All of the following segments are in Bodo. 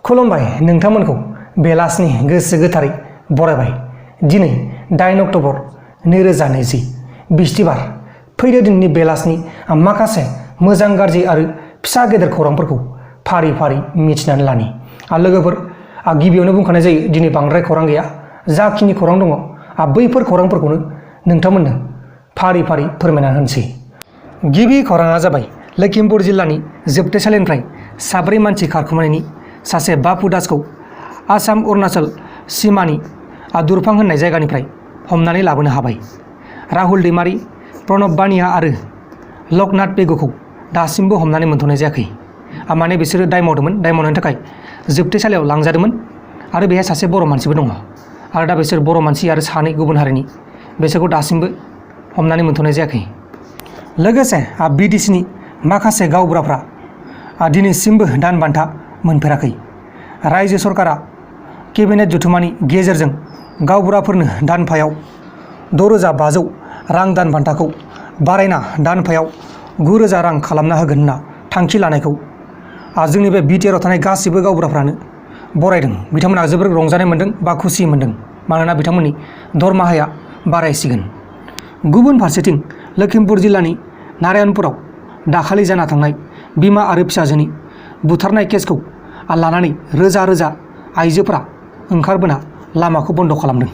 खुलुमबाय नोंथांमोनखौ बेलासिनि गोसो गोथारै बरायबाय। दिनै 8 अक्ट'बर 2020 बिस्थिबार फैदो दिननि बेलासिनि माखासे मोजां गाज्रि आरो फिसा गेदेर खौरांफोरखौ फारि फारि मिथिनानै लानि। लोगोफोर गिबियावनो बुंखानाय जायो दिनै बांद्राय खौरां गैया। जाखिनि खौरां दङ बैफोर खौरांफोरखौनो नोंथांमोननो फारि फारि फोरमायना होनोसै। गिबि खौराङा जाबाय लखिमपुर जिल्लानि जोबथेसालिनिफ्राय 7 मानसि खारखोमानायनि सासे बापु दासखौ आसाम अरुणाचल सिमानि दुरफां होननाय जायगानिफ्राय हमनानै लाबोनो हाबाय। राहुल दैमारि, प्रणब बानिया आरो लकनाथ पेगुखौ दासिमबो हमनानै मोनथ'नाय जायाखै। माने बिसोरो दाय मावदोंमोन, दाय मावनायनि थाखाय जोबथेसालियाव लांजादोंमोन आरो बेहाय सासे बर' मानसिबो दङ आरो दा बिसोर बर' मानसि आरो 2 गुबुन हारिनि बिसोरखौ दासिमबो हमनानै मोनथ'नाय जायाखै। लोगोसे बिटिसिनि माखासे गावबुराफ्रा दिनैसिमबो दान बान्था मोनफेराखै। रायजो सरकारा केबिनेट जथुमानि गेजेरजों गावबुराफोरनो दानफायाव 6,500 रां दान बान्थाखौ बारायना दानफायाव 9,000 रां खालामना होगोन होनना थांखि लानायखौ जोंनि बे बिटिआरआव थानाय गासैबो गावबुराफ्रानो बरायदों। बिथांमोना जोबोर रंजानाय मोन्दों बा खुसि मोन्दों, मानोना बिथांमोननि दरमाहाया बारायसिगोन। गुबुन फारसेथिं लखिमपुर जिल्लानि नारायणपुराव दाखालि जाना थांनाय बिमा आरो फिसाजोनि बुथारनाय केसखौ लानानै रोजा रोजा आइजोफोरा ओंखारबोना लामाखौ बन्द' खालामदों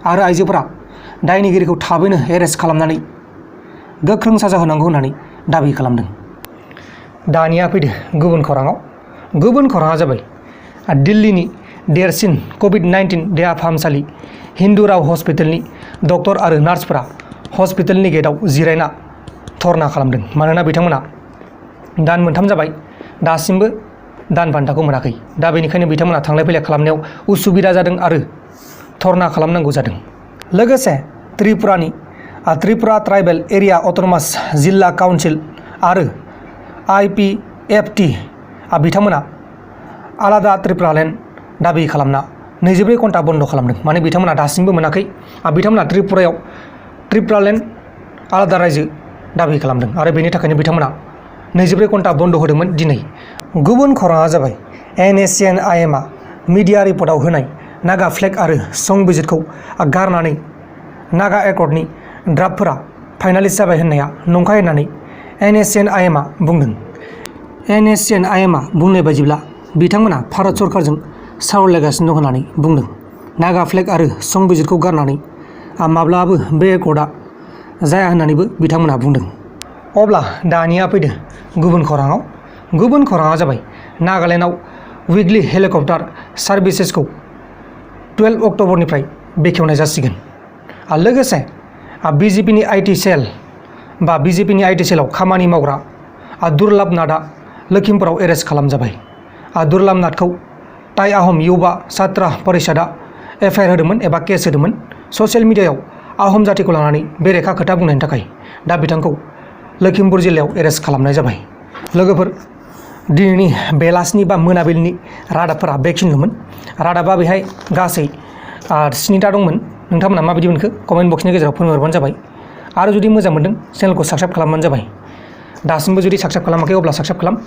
आरो आइजोफोरा दायनिगिरिखौ थाबैनो एरेस्ट खालामनानै गोख्रों साजा होनांगौ होननानै दाबि खालामदों। दानिया फैदो गुबुन खौराङाव। गुबुन खौराङा जाबाय दिल्लीनि देरसिन कभिड-19 देहा फाहामसालि हिन्दु राव हस्पिटालनि डक्टर आरो नार्सफोरा हस्पिटालनि गेटआव जिरायना धरना खालामदों, मानोना बिथांमोना दान 3 जाबाय दासिमबो दान बान्थाखौ मोनाखै। दा बेनिखायनो बिथांमोना थांलाय फैलाय खालामनायाव उसुबिदा जादों आरो धरना खालामनांगौ जादों। लोगोसे त्रिपुरानि त्रिपुरा ट्राइबेल एरिया अट'नमास जिल्ला काउन्सिल आरो IPFT बिथांमोना आलादा त्रिपुरालेण्ड दाबि खालामना 24 घन्टा बन्द' खालामदों। माने बिथांमोना दासिमबो मोनाखै। बिथांमोना त्रिपुरायाव त्रिपुरालेण्ड आलादा रायजो दाबि खालामदों आरो बेनि थाखायनो बिथांमोना 24 घन्टा बन्द' होदोंमोन दिनै। गुबुन खौराङा जाबाय NACNIMआ मिडिया रिपर्टआव होनाय नागा फ्लेग आरो संबिजितखौ गारनानै नागा एकर्डनि ड्राफ्टफोरा फाइनालिस्ट जाबाय होननाया नंखाय होननानै NACNIMआ बुंदों। NACNIMआ बुंनाय बायदिब्ला बिथांमोना भारत सरकारजों सावरायलायगासिनो दं होननानै बुंदों। नागा फ्लेग आरो संबिजितखौ गारनानै माब्लाबाबो बे एकर्डआ जाया होननानैबो बिथांमोना बुंदों। अब्ला दानिया फैदो गुबुन खौराङाव। गुबुन खौराङा जाबाय नागालेण्डआव उइकलि हेलिकप्टार सार्भिसेसखौ 12 अक्ट'बरनिफ्राय बेखेवनाय जासिगोन। लोगोसे बिजेपिनि आइटि सेलाव खामानि मावग्रा दुर्लाभ नाथआ लखिमपुराव एरेस्ट खालामजाबाय। दुर्लाभ नाथखौ टाइ आहम युवा छात्रा परिषदआ FIR होदोंमोन एबा केस होदोंमोन ससियेल मिडियायाव आहम जातिखौ लानानै बेरेखा खोथा बुंनायनि थाखाय। दा बिथांखौ लखिमपुर जिल्लायाव एरेस्ट खालामनाय जाबाय। लोगोफोर दिनैनि बेलासिनि बा मोनाबिलिनि रादाबफोरा बेखिनिल'मोन। रादाबा बेहाय गासै 7टा दंमोन। नोंथांमोना माबायदि मोनखो कमेन्ट बक्सनि गेजेराव फोरमायहरबानो जाबाय आरो जुदि मोजां मोनदों चेनेलखौ साबस्क्राइब खालामबानो जाबाय। दासिमबो जुदि साबस्क्राइब खालामाखै अब्ला साबस्क्राइब खालाम।